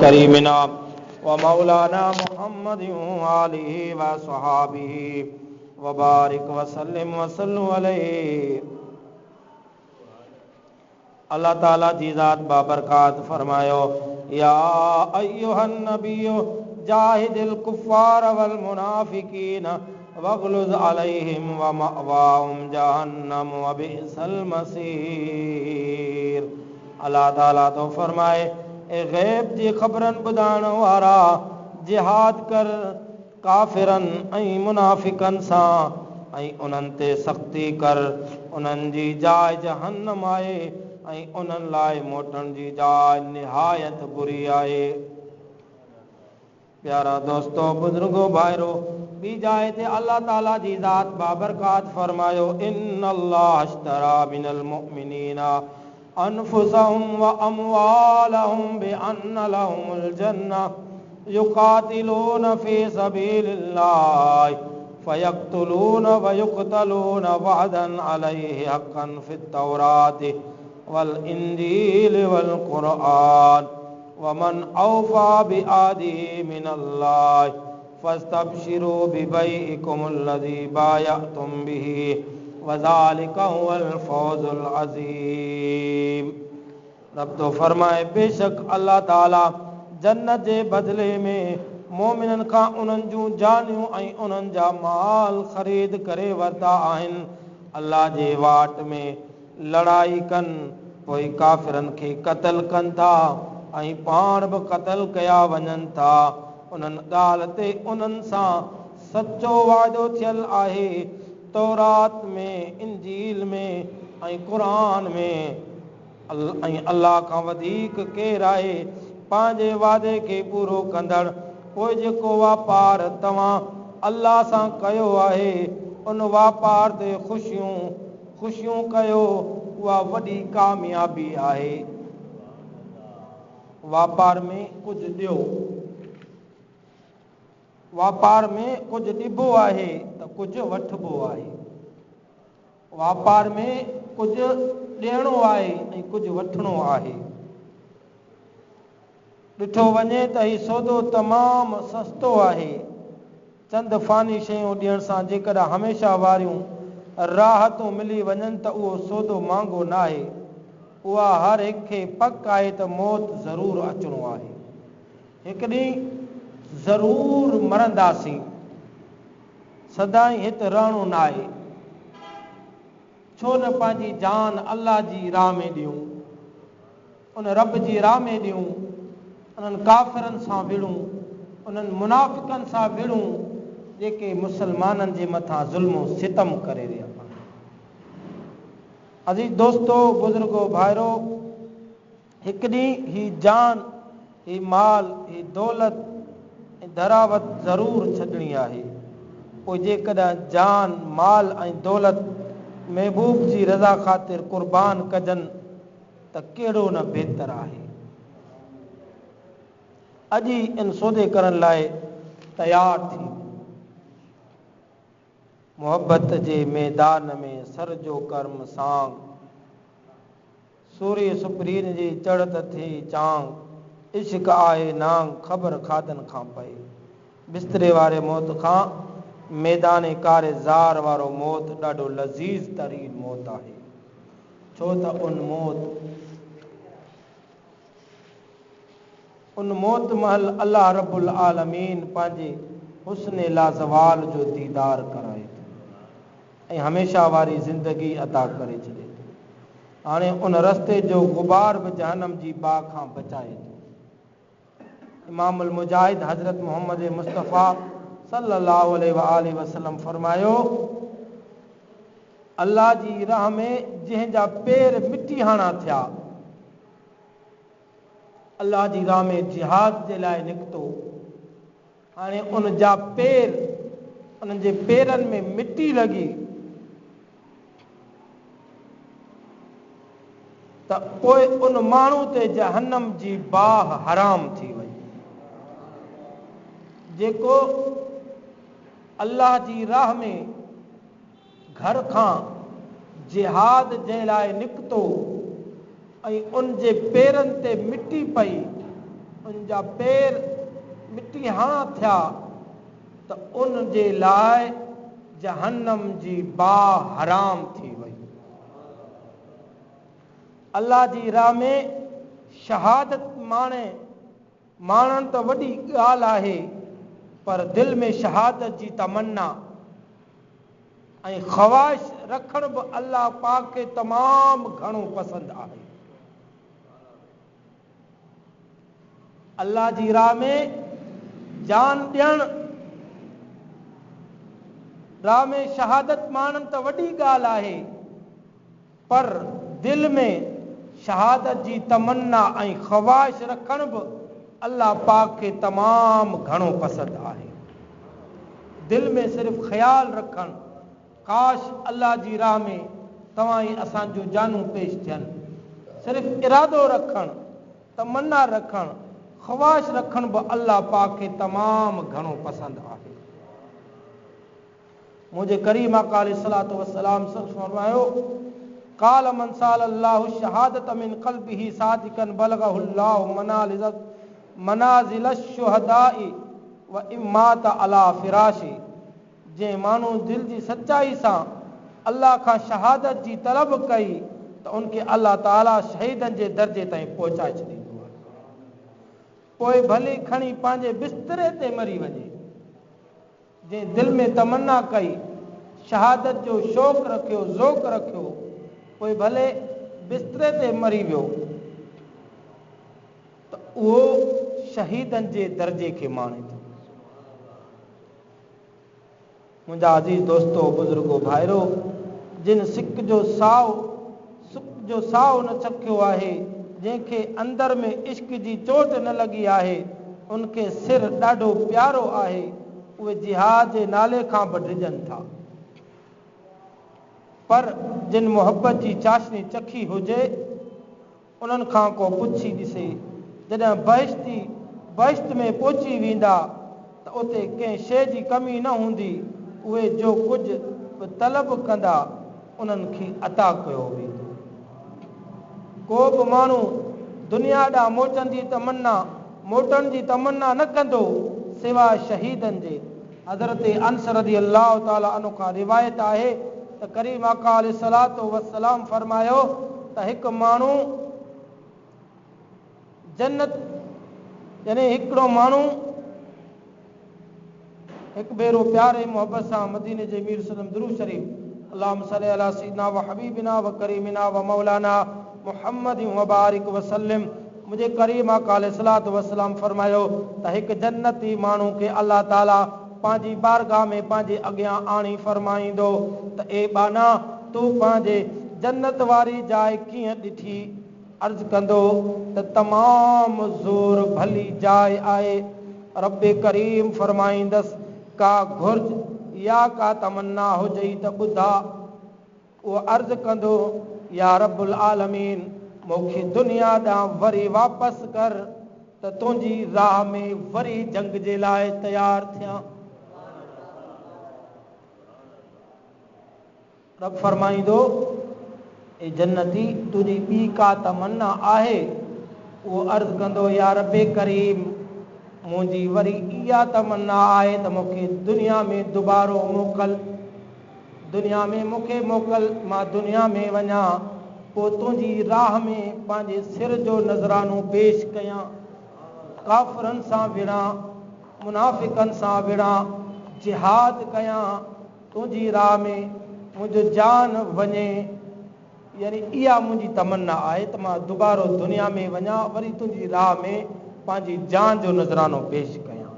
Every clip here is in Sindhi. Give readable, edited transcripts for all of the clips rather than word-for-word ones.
ڪريمنا ومولانا محمد وآله وصحابه وبارڪ وسلم وصلوا عليه. الله تعالي جي ذات بابرڪات فرمايو، يا ايها النبي جاهد الڪفار والمنافقين واغلظ عليهم ومأواهم جهنم وبئس المصير. الله تعالي ٿو فرمائي، اي غيب جي خبرن ٻڌائڻ وارا! جهاد ڪر ڪافرن ۽ منافقن سان ۽ انهن تي سختي ڪر، انهن جي جاء جهنم آهي ۽ انهن لاء موٽڻ جي جاء نهايت بري آهي. پيارا دوستو، بزرگو، ڀائرو! ٻي جاء تي الله تعالي جي ذات بابرڪات فرمايو، ان الله اشتري من المؤمنين انفسهم واموالهم بان لهم الجنه يقاتلون في سبيل الله فيقتلون ويقتلون وعدا عليه حقا في التوراة والانجيل والقرآن ومن اوفى بعهده من الله فاستبشروا ببيعكم الذي بايعتم به وذلك هو الفوز العظيم. رب ٿو فرمائي بيشڪ الله تعالي جنت جي بدلي ۾ مؤمنن کان انهن جون جانيون ۽ انهن جا مال خريد ڪري ورتا آهن، الله جي واٽ ۾ لڙائي ڪن، پوء ڪافرن کي قتل ڪن ٿا ۽ پاڻ به قتل ڪيا وڃن ٿا. انهن ڳالهه تي انهن سان سچو وعدو ٿيل آهي، تورات ۾، انجيل ۾ ۽ قرآن ۾، ۽ الله کان وڌيڪ ڪير آهي پنهنجي وعدي کي پورو ڪندڙ؟ پوء جيڪو واپار توهان الله سان ڪيو آهي، ان واپار تي خوشيون خوشيون ڪيو، اها وڏي ڪاميابي آهي. واپار ۾ ڪجهه ڏيو. واپار ۾ ڪجهه ڏبو آهي ته ڪجهه وٺبو آهي. واپار ۾ ڪجهه ڏيڻو آهي ۽ ڪجهه وٺڻو آهي. ڏٺو وڃي ته هي سودو تمام سستو آهي. چند فاني شيون ڏيڻ سان جيڪڏهن هميشه واريون راحتون ملي وڃن ته اهو سودو مهانگو ناهي. اها هر هڪ کي پڪ آهي ته موت ضرور اچڻو آهي. هڪ ڏينهن ضرور مرنداسين. سدائين هت رهڻو ناهي. ڇو نه پنهنجي جان الله جي راهه ۾ ڏيون. ان رب جي راهه ۾ ڏيون، انهن ڪافرن سان وڙهون، انهن منافقن سان وڙهون، جيڪي مسلمانن جي مٿان ظلم و ستم ڪري رهيا آهن. عزيز دوستو، بزرگو، ڀائرو! هڪ ڏينهن هي جان، هي مال، هي دولت ۽ ڌراوت ضرور ڇڏڻي آهي. پوء جيڪڏهن جان، مال ۽ دولت محبوب جي رضا خاطر قربان ڪجن ته ڪهڙو نه بهتر آهي. اڄ ئي ان سودي ڪرڻ لاء تيار ٿي وڃو. محبت جي ميدان ۾ سر جو ڪرم سانگ، سوري سپرين جي چڙهت ٿي چانگ، عشق آهي نانگ خبر کاڌن کان پئي. بستري واري موت کان ميدان ڪار زار وارو موت ڏاڍو لذيذ ترين موت آهي. ڇو ته ان موت ان موت مهل الله رب العالمين پنهنجي حسن لازوال جو ديدار ڪرائي ٿو ۽ هميشه واري زندگي عطا ڪري ڇڏي ٿو. هاڻي ان رستي جو غبار به جهنم جي باهه کان بچائي ٿو. امام المجاهد حضرت محمد مصطفيٰ صلّي الله عليه واٰله وسلّم فرمايو، الله جي راهه ۾ جنهن جا پير مٽي هاڻا ٿيا، الله جي راهه ۾ جهاد جي لاء نڪتو، هاڻي ان جا پير، انهن جي پيرن ۾ مٽي لڳي ته پوء ان ماڻهو تي جهنم جي باهه حرام ٿي وئي، جيڪو الله جي راهه ۾ گهر کان جهاد جي لاء نڪتو ۽ ان جي پيرن تي مٽي پئي. ان جا پير مٽي هاڻا ٿيا ته ان جي لاء جهنم جي باهه حرام ٿي وئي. الله جي راهه ۾ شهادت ماڻي ماڻڻ ته وڏي ڳالهه آهي پر دل ۾ شهادت جي تمنا ۽ خواهش رکڻ به الله پاڪ کي تمام گهڻو پسند آهي. الله جي راهه ۾ جان ڏيڻ، راهه ۾ شهادت ماڻڻ ته وڏي ڳالهه آهي پر دل ۾ شهادت جي تمنا ۽ خواهش رکڻ به الله پاڪ کي تمام گهڻو پسند آهي. دل ۾ صرف خيال رکڻ، ڪاش الله جي راهه ۾ توهان ۽ اسان جون جانون پيش ٿين. صرف ارادو رکڻ، تمنا رکڻ، خواهش رکڻ به الله پاڪ کي تمام گهڻو پسند آهي. منهنجي ڪريم آقا عليه الصلوة والسلام فرمايو، قال من سال الله الشهادة من قلبه صادقا بلغه الله منازل الشهداء وان مات علي فراشه جنهن ماڻهو دل جي سچائي سان الله کان شهادت جي طلب ڪئي ته ان کي الله تعالي شهيدن جي درجي تائين پهچائي ڇڏيندو آهي. پوء ڀلي کڻي پنهنجي بستري تي مري وڃي. جنهن دل ۾ تمنا ڪئي، شهادت جو شوق رکيو، ذوق رکيو، پوء ڀلي بستري تي مري ويو ته اهو شهيدن جي درجي کي ماڻي ٿو. منهنجا عزيز دوستو، بزرگو، ڀائرو! جن سڪ جو ساء، سڪ جو ساء نه چکيو آهي، جنهن کي اندر ۾ عشق جي چوٽ نه لڳي آهي، ان کي سر ڏاڍو پيارو آهي، اهي جهاد جي نالي کان به ڊڄن ٿا. پر جن محبت جي چاشني چکي هجي، انهن کان ڪو پڇي ڏسي، جڏهن بهشتي بهشت ۾ پهچي ويندا ته اتي ڪنهن شيء جي ڪمي نه هوندي، اهي جو ڪجهه به طلب ڪندا انهن کي عطا ڪيو ويندو. ڪو به ماڻهو دنيا ڏانهن موٽڻ جي تمنا موٽڻ جي تمنا نه ڪندو سواء شهيدن جي. حضرت انس رضي الله تعالٰي عنه کان روايت آهي ته ڪريم آقا عليه الصلوة والسلام فرمايو ته هڪ ماڻهو جنت يعني هڪڙو ماڻهو هڪ ڀيرو پيار ۽ محبت سان مديني جي مير صلعم درود شريف اللهم صل علي سيدنا وحبيبنا وڪريمنا ومولانا محمد وبارڪ وسلم منهنجي ڪريم آقا عليه الصلوة والسلام فرمايو ته هڪ جنتي ماڻهو کي الله تعالي پنهنجي بارگاهه ۾ پنهنجي اڳيان آڻي فرمائيندو ته اي ٻانها! تو پنهنجي جنت واري جاء ڪيئن ڏٺي؟ عرض ڪندو ته تمام زور ڀلي جاء آهي. رب ڪريم فرمائيندس ڪا گهرج يا ڪا تمنا هجئي ته ٻڌاء. اهو عرض ڪندو، يا رب العالمين! مون کي دنيا ڏانهن وري واپس ڪر ته تنهنجي راهه ۾ وري جنگ جي لاء تيار ٿيان. رب فرمائيندو، اي جنتي! تنهنجي ٻي ڪا تمنا آهي؟ اهو عرض ڪندو، يا رب ڪريم! منهنجي وري اها تمنا آهي ته مون کي دنيا ۾ دوبارو موڪل. دنيا ۾ مون کي موڪل، مان دنيا ۾ وڃان، پوء تنهنجي راهه ۾ پنهنجي سر جو نذرانو پيش ڪيان، ڪافرن سان وڙهان، منافقن سان وڙهان، جهاد ڪيان، تنهنجي راهه ۾ منهنجو جان وڃي، يعني اها منهنجي تمنا آهي ته مان دوبارو دنيا ۾ وڃان، وري تنهنجي راهه ۾ پنهنجي جان جو نذرانو پيش ڪيان.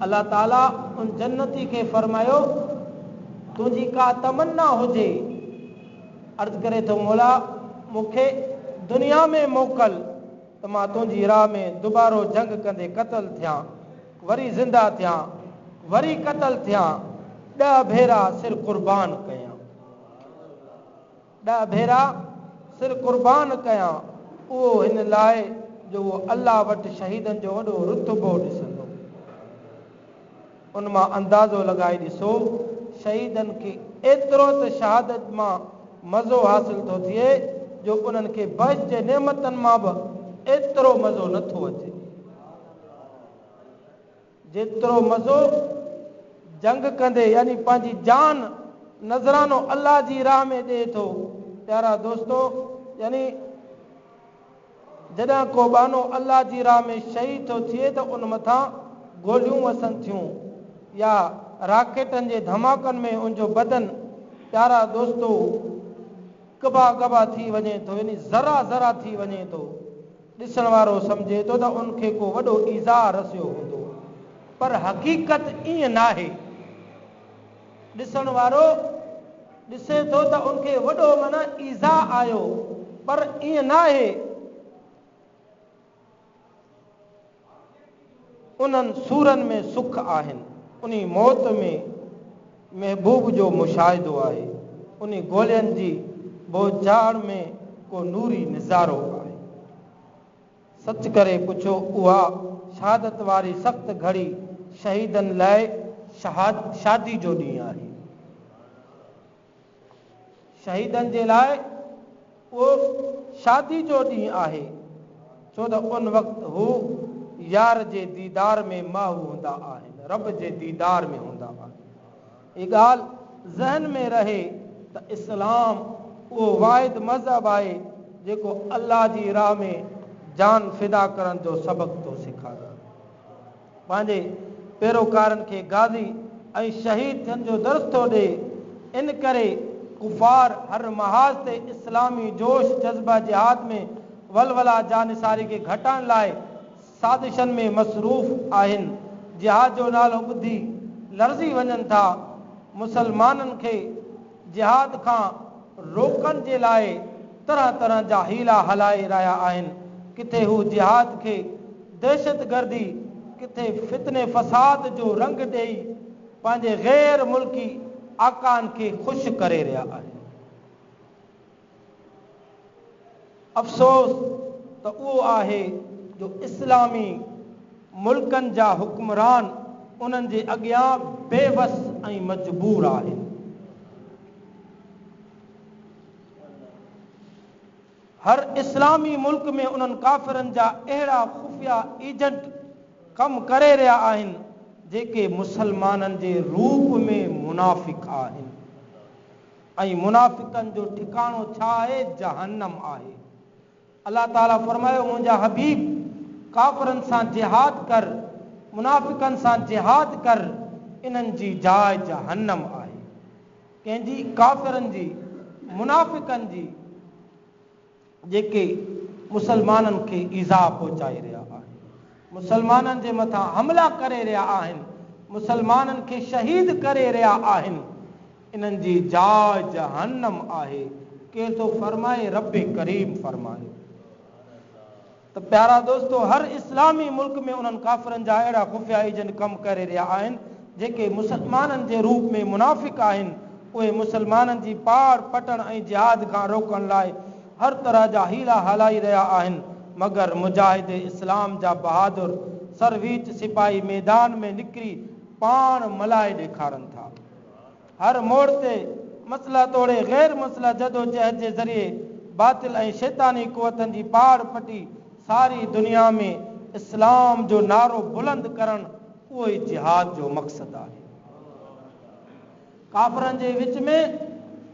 الله تعالي ان جنتي کي فرمايو، تنهنجي ڪا تمنا هجي؟ عرض ڪري ٿو مولا مون کي دنيا ۾ موڪل ته مان تنهنجي راهه ۾ دوبارو جنگ ڪندي قتل ٿيان، وري زنده ٿيان، وري قتل ٿيان، ڏهه ڀيرا سر قربان ڪيان. ڏهه ڀيرا سر قربان ڪيان، اهو هن لاء جو اهو الله وٽ شهيدن جو وڏو رتبو ڏسندو. ان مان اندازو لڳائي ڏسو، شهيدن کي ايترو ته شهادت مان مزو حاصل ٿو ٿئي جو انهن کي بهشت جي نعمتن مان به ايترو مزو نه ٿو اچي. جيترو مزو جنگ ڪندي يعني پنهنجي جان نذرانو الله جي راهه ۾ ڏئي ٿو. پيارا دوستو! يعني جڏهن ڪو ٻانهو الله جي راهه ۾ شهيد ٿو ٿئي ته ان مٿان گوليون وسن ٿيون يا راڪيٽن جي ڌماڪن ۾ ان جو بدن پيارا دوستو ڳڀا ڳڀا ٿي وڃي ٿو يعني ذرا ذرا ٿي وڃي ٿو. ڏسڻ وارو سمجهي ٿو ته ان کي ڪو وڏو ايذاء رسيو هوندو پر حقيقت ائين ناهي. ڏسڻ وارو ڏسي ٿو ته ان کي وڏو معنيٰ ايذاء آيو پر ائين ناهي. انهن سورن ۾ سک آهن. انهي موت ۾ محبوب جو مشاهدو آهي. انهي گولين جي بوڇاڙ ۾ ڪو نوري نظارو آهي. سچ ڪري پڇو اها شهادت واري سخت گهڙي شهيدن لاء شادي جو ڏينهن آهي. شهيدن جي لاء اهو شادي جو ڏينهن آهي، ڇو ته ان وقت هو يار جي ديدار ۾ محو هوندا آهن، رب جي ديدار ۾ هوندا آهن. هي ڳالهه ذهن ۾ رهي ته اسلام اهو واحد مذهب آهي جيڪو الله جي راهه ۾ جان فدا ڪرڻ جو سبق ٿو سيکاري. پنهنجي پيروڪارن کي غازي ۽ شهيد ٿيڻ جو درس ٿو ڏئي، ان ڪري ڪفار هر محاذ تي اسلامي جوش جذبه جهاد ۾ ولوله جانثاري کي گهٽائڻ لاء سازشن ۾ مصروف آهن، جهاد جو نالو ٻڌي لرزي وڃن ٿا، مسلمانن کي جهاد کان روڪڻ جي لاء طرح طرح جا حيلا هلائي رهيا آهن، ڪٿي هو جهاد کي دهشتگردي، ڪٿي فتني فساد جو رنگ ڏيئي پنهنجي غير ملڪي آقائن کي خوش ڪري رهيا آهن. افسوس ته اهو آهي جو اسلامي ملڪن جا حڪمران انهن جي اڳيان بي وس ۽ مجبور آهن. هر اسلامي ملڪ ۾ انهن ڪافرن جا اهڙا خفيه ايجنٽ ڪم ڪري رهيا آهن جيڪي مسلمانن جي روپ ۾ منافق آهن ۽ منافقن جو ٺڪاڻو ڇا آهي؟ جهنم آهي. الله تعالي فرمايو منهنجا حبيب ڪافرن سان جهاد ڪر، منافقن سان جهاد ڪر، انهن جي جاء جهنم آهي. ڪنهن جي؟ ڪافرن جي، منافقن جي، جيڪي مسلمانن کي ايذاء پهچائي رهيا آهن، مسلمانن جي مٿان حملا ڪري رهيا آهن، مسلمانن کي شهيد ڪري رهيا آهن، انهن جي جاء جهنم آهي. ڪير ٿو فرمائي؟ رب ڪريم فرمايو. ته پيارا دوستو هر اسلامي ملڪ ۾ انهن ڪافرن جا اهڙا خفيه ايجنٽ ڪم ڪري رهيا آهن جيڪي مسلمانن جي روپ ۾ منافق آهن اهي مسلمانن جي پاڙ پٽڻ ۽ جهاد کان روڪڻ لاء هر طرح جا حيلا هلائي رهيا آهن مگر مجاهد اسلام جا بهادر سرويچ سپاهي ميدان ۾ نڪري پاڻ ملهائي ڏيکارن ٿا. هر موڙ تي مسلح توڙي غير مسلح جدوجهد جي ذريعي باطل ۽ شيطاني قوتن جي پاڙ پٽي ساري دنيا ۾ اسلام جو نعرو بلند ڪرڻ اهو ئي جهاد جو مقصد آهي. ڪافرن جي وچ ۾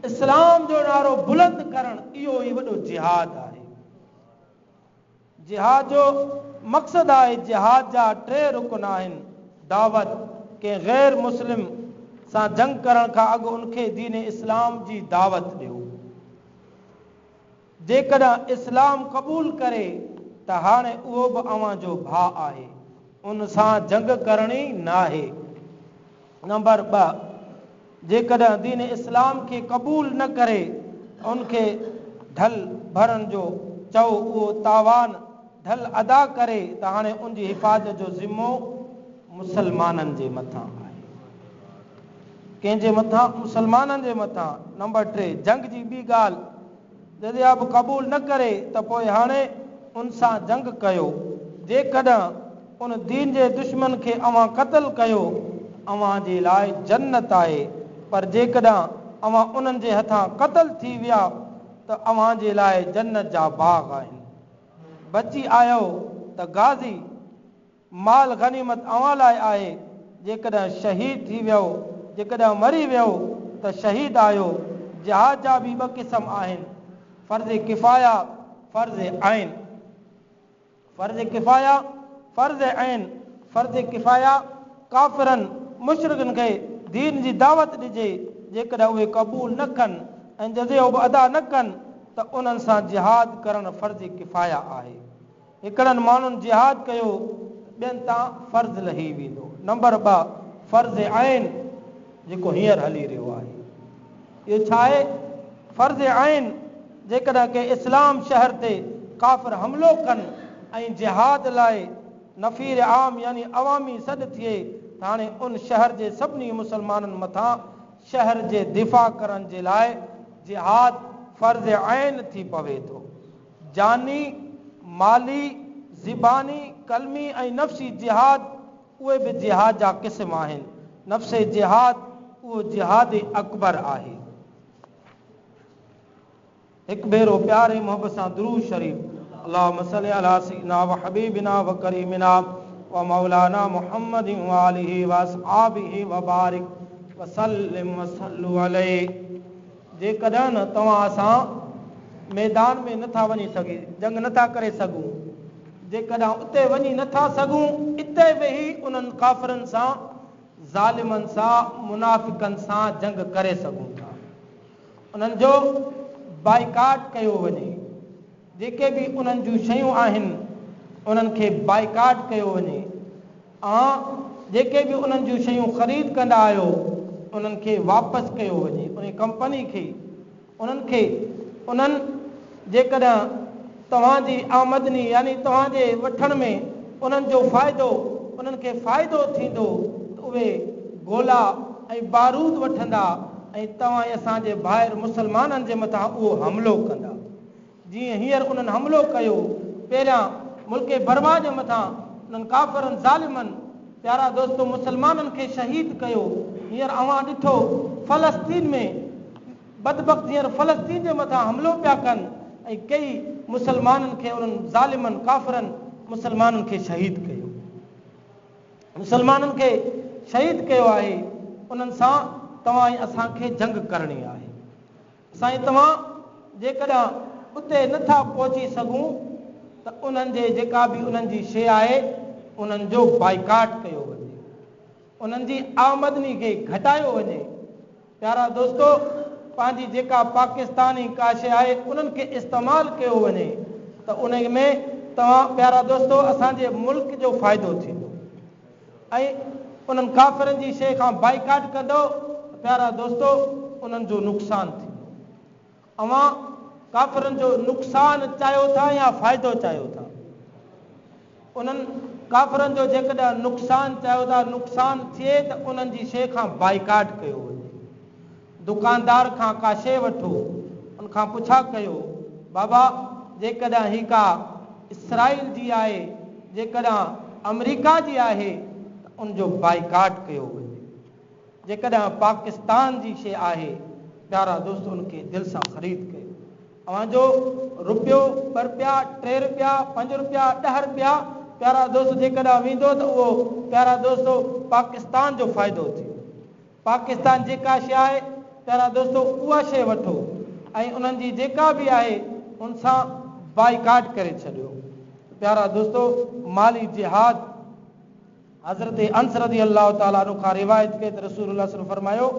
اسلام جو نعرو بلند ڪرڻ اهو ئي وڏو جهاد آهي. جهاد جو مقصد آهي، جهاد جا ٽي رڪن آهن، دعوت، ڪنهن غير مسلم سان جنگ ڪرڻ کان اڳ ان کي دين اسلام جي دعوت ڏيو. جيڪڏهن اسلام قبول ڪري ته هاڻي اهو به اوهان جو ڀاء آهي، ان سان جنگ ڪرڻي ناهي. نمبر ٻه، جيڪڏهن دين اسلام کي قبول نه ڪري ته ان کي ڍل ڀرڻ جو چئو اهو تاوان، ڍل، ادا ڪري ته هاڻي ان جي حفاظت جو ذمو مسلمانن جي مٿان آهي. ڪنهن جي مٿان؟ مسلمانن جي مٿان. نمبر ٽي، جنگ جي ٻي ڳالهه جڏهن اها به قبول نه ڪري ته پوء هاڻي ان سان جنگ ڪيو. جيڪڏهن ان دين جي دشمن کي اوهان قتل ڪيو ته اوهان جي لاء جنت آهي، پر جيڪڏهن اوهان انهن جي هٿان قتل ٿي ويا ته اوهان جي لاء جنت جا باغ آهن. بچي آيؤ ته غازي، مال غنيمت اوهان لاء آهي، جيڪڏهن شهيد ٿي ويؤ، جيڪڏهن مري ويؤ ته شهيد آهيو. جهاد جا به ٻه قسم آهن، فرض ڪفايه، فرض عين. فرض ڪفايه، فرض عين، فرض ڪفايه، ڪافرن، مشرڪن کي دين جي دعوت ڏجي، جيڪڏهن اهي قبول نه ڪن ۽ جزيو به ادا نه ڪن ته انهن سان جهاد ڪرڻ فرض ڪفايه آهي. هڪڙن ماڻهن جهاد ڪيو ته ٻين تان فرض لهي ويندو. نمبر ٻه، فرض عين جيڪو هينئر هلي رهيو آهي. اهو ڇا آهي؟ فرض عين، جيڪڏهن ڪنهن اسلام شهر تي ڪافر حملو ڪن ۽ جهاد لاء نفير عام يعني عوامي سڏ ٿئي ته هاڻي ان شهر جي سڀني مسلمانن مٿان شهر جي دفاع ڪرڻ جي لاء جهاد فرض عين ٿي پوي ٿو. جاني، مالي، زباني، قلمي ۽ نفسي جهاد اهي به جهاد جا قسم آهن. نفسي جهاد اهو جهاد اڪبر آهي. هڪ ڀيرو پيار ۽ محبت سان درود شريف اللهم صل علي سيدنا وحبيبنا وڪريمنا ومولانا محمد وآله واصحابه وبارڪ وسلم وصلوا عليه جيڪڏهن توهان اسان ميدان ۾ نٿا وڃي سگهي جنگ نٿا ڪري سگهون جيڪڏهن اتي وڃي نٿا سگهون اتي ويهي انهن ڪافرن سان ظالمن سان منافقن سان جنگ ڪري سگهون ٿا. انهن جو بائيڪاٽ ڪيو وڃي، جيڪي به انهن جون شيون آهن انهن کي بائيڪاٽ ڪيو وڃي، اوهان جيڪي به انهن جون شيون خريد ڪندا آهيو انهن کي واپس ڪيو وڃي، انهي ڪمپني کي انهن کي انهن جيڪڏهن توهان جي آمدني يعني توهان جي وٺڻ ۾ انهن جو فائدو انهن کي فائدو ٿيندو ته اهي گولا ۽ بارود وٺندا ۽ توهان ۽ اسان جي ڀائر مسلمانن جي مٿان اهو حملو ڪندا جيئن هينئر انهن حملو ڪيو پهريان ملڪ برما جي مٿان انهن ڪافرن ظالمن پيارا دوستو مسلمانن کي شهيد ڪيو هينئر اوهان ڏٺو فلسطين ۾ بدبخت هينئر فلسطين جي مٿان حملو پيا ڪن ۽ ڪيئي مسلمانن کي انهن ظالمن ڪافرن مسلمانن کي شهيد ڪيو مسلمانن کي شهيد ڪيو آهي انهن سان توهان ۽ اسان کي جنگ ڪرڻي آهي اسان ۽ توهان جيڪڏهن اتي نه ٿا پهچي سگهون ته انهن جي جيڪا به انهن جي شيء آهي انهن جو بائيڪاٽ ڪيو وڃي انهن جي آمدني کي گهٽايو وڃي. پيارا دوستو پنهنجي جيڪا پاڪستاني ڪا شيء آهي انهن کي استعمال ڪيو وڃي ته انهي ۾ توهان پيارا دوستو اسان جي ملڪ جو فائدو ٿيندو ۽ انهن ڪافرن جي شيء کان بائيڪاٽ ڪندو ته پيارا دوستو انهن جو نقصان ٿيندو. اوهان ڪافرن جو نقصان چاهيو ٿا يا فائدو چاهيو ٿا؟ انهن ڪافرن جو جيڪڏهن نقصان چاهيو ٿا، نقصان ٿئي ته انهن جي شيء کان بائيڪاٽ ڪيو وڃي. دڪاندار کان ڪا شيء وٺو، ان کان پڇا ڪيو، بابا جيڪڏهن هي ڪا اسرائيل جي آهي، جيڪڏهن آمريڪا جي آهي ته ان جو بائيڪاٽ ڪيو وڃي. جيڪڏهن پاڪستان جي شيء آهي پيارا دوست ان کي دل سان خريد ڪيو. اوهان جو رپيو، ٻه رپيا، ٽي رپيا، پنج رپيا، ڏهه رپيا پيارا دوست جيڪڏهن ويندو ته اهو پيارا دوستو پاڪستان جو فائدو ٿيندو. پاڪستان جيڪا شيء آهي پيارا دوستو اها شيء وٺو ۽ انهن جي جيڪا به آهي ان سان بائيڪاٽ ڪري ڇڏيو. پيارا دوستو مالي جهاد. حضرت انس رضي الله تعالٰي عنه کان روايت ڪئي ته رسول الله صلعم فرمايو،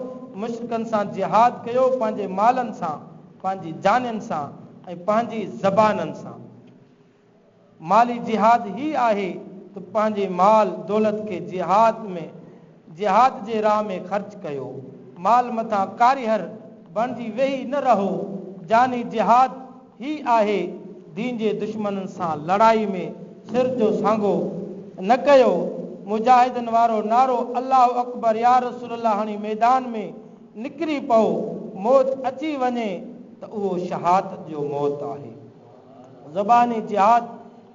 مشرڪن سان جهاد ڪيو پنهنجي مالن سان، پنهنجي جانين سان ۽ پنهنجي زبانن سان. مالي جهاد هي آهي ته پنهنجي مال دولت کي جهاد ۾ جهاد جي راهه ۾ خرچ ڪيو. مال مٿان ڪاريهر بڻجي ويهي نه رهو. جاني جهاد هي آهي دين جي دشمنن سان لڙائي ۾ سر جو سانگو نه ڪيو، مجاهدن وارو نعرو الله اڪبر يا رسول الله هڻي ميدان ۾ نڪري پئو، موت اچي وڃي ته اهو شهادت جو موت آهي. زباني جهاد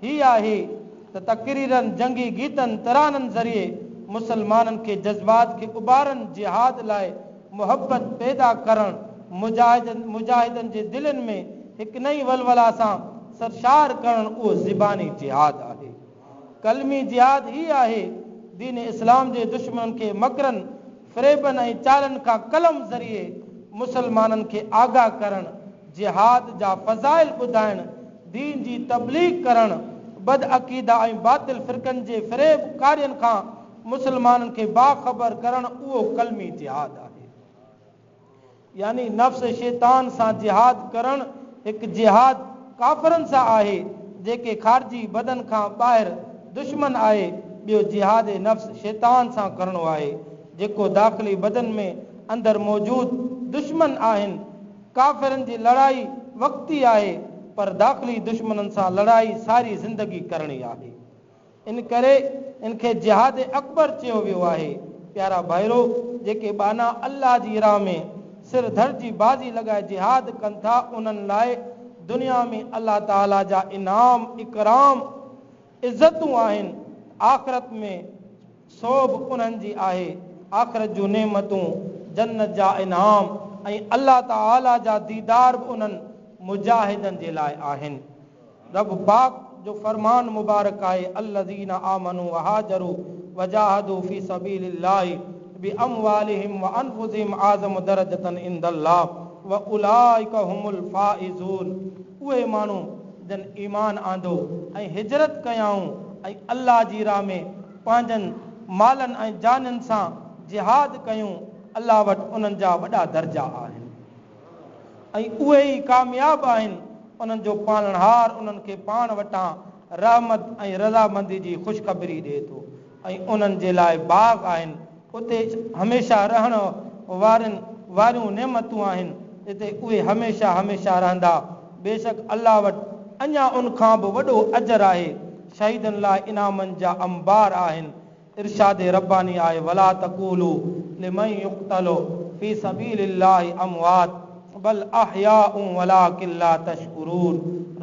هي آهي ته تقريرن، جنگي گيتن، ترانن ذريعي مسلمانن کي جذبات کي اڀارن جهاد لاء. محبت پيدا ڪرڻ، مجاهدن مجاهدن جي دلين ۾ هڪ نئين ولوله سان سرشار ڪرڻ اهو زباني جهاد آهي. ڪلمي جهاد هي آهي، دين اسلام جي دشمنن کي مڪرن، فريبن ۽ چالن کان قلم ذريعي مسلمانن کي آگاهه ڪرڻ، جهاد جا فضائل ٻڌائڻ، دين جي تبليغ ڪرڻ، بدعقيده ۽ باطل فرقن جي فريب ڪارين کان مسلمانن کي باخبر ڪرڻ اهو ڪلمي جهاد آهي. يعني نفس شيطان سان جهاد ڪرڻ هڪ جهاد ڪافرن سان آهي جيڪي خارجي بدن کان ٻاهر دشمن آهي ٻيو جهاد نفس شيطان سان ڪرڻو آهي جيڪو داخلي بدن ۾ اندر موجود دشمن آهن ڪافرن جي لڙائي وقتي آهي پر داخلي دشمنن سان لڙائي ساري زندگي ڪرڻي آهي. ان ڪري ان کي جهاد اڪبر چيو ويو آهي. پيارا ڀائرو! جيڪي ٻانها الله جي راهه ۾ سر ڌڙ جي بازي لڳائي جهاد ڪن ٿا انهن لاء دنيا ۾ الله تعاليٰ جا انعام، اڪرام، عزتون آهن، آخرت ۾ سوڀ انهن جي آهي، آخرت جون نعمتون، جنت جا انعام ۽ الله تعاليٰ جا ديدار به انهن مجاهدن جي لاء آهن. رب پاڪ جو فرمان مبارڪ آهي، الذين آمنوا وهاجروا وجاهدوا في سبيل الله باموالهم وانفسهم اعظم درجة عند الله واولئک هم الفائزون اهي ماڻهو جن ايمان آندو ۽ هجرت ڪيائون ۽ الله جي راهه ۾ پنهنجن مالن ۽ جانين سان جهاد ڪيون الله وٽ انهن جا وڏا درجا آهن. ۽ اهي ئي ڪامياب آهن، انهن جو پالڻهار انهن کي پاڻ وٽان رحمت ۽ رضامندي جي خوشخبري ڏئي ٿو ۽ انهن جي لاء باغ آهن، اتي هميشه رهڻ وارين واريون نعمتون آهن، جتي اهي هميشه هميشه رهندا، بيشڪ الله وٽ اڃا ان کان به وڏو اجر آهي، شهيدن لاء انعامن جا انبار آهن. ارشاد رباني آهي ولا تقولوا لمن يقتل في سبيل الله اموات بل احياء ولڪن لا تشعرون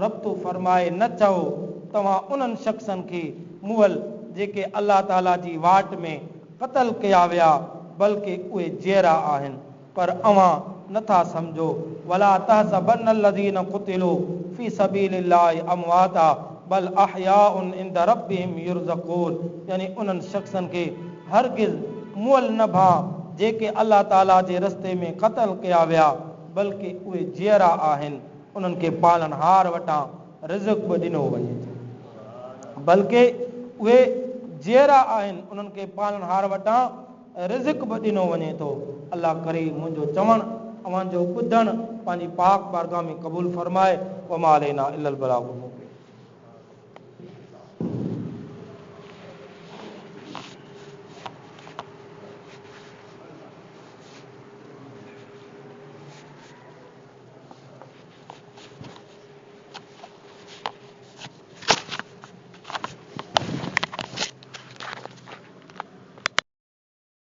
رب ٿو فرمائي نه چئو توهان انهن شخصن کي مئل جيڪي الله تعالي جي واٽ ۾ قتل ڪيا ويا بلڪه اهي جيئرا آهن پر اوهان نه ٿا سمجهو، ولا تحسبن الذين قتلوا في سبيل الله امواتا بل احياء عند ربهم يرزقون يعني انهن شخصن کي هرگز مئل نه ڀانء جيڪي الله تعاليٰ جي رستي ۾ قتل ڪيا ويا بلڪه اهي جيئرا آهن انهن کي پالڻهار وٽان رزق به ڏنو وڃي ٿو بلڪه اهي جيئرا آهن انهن کي پالڻهار وٽان رزق به ڏنو وڃي ٿو. الله ڪريم منهنجو چوڻ اوهان جو ٻڌڻ پنهنجي پاڪ بارگاह ۾ قبول فرمائي وما علينا الا البلاغ المبين.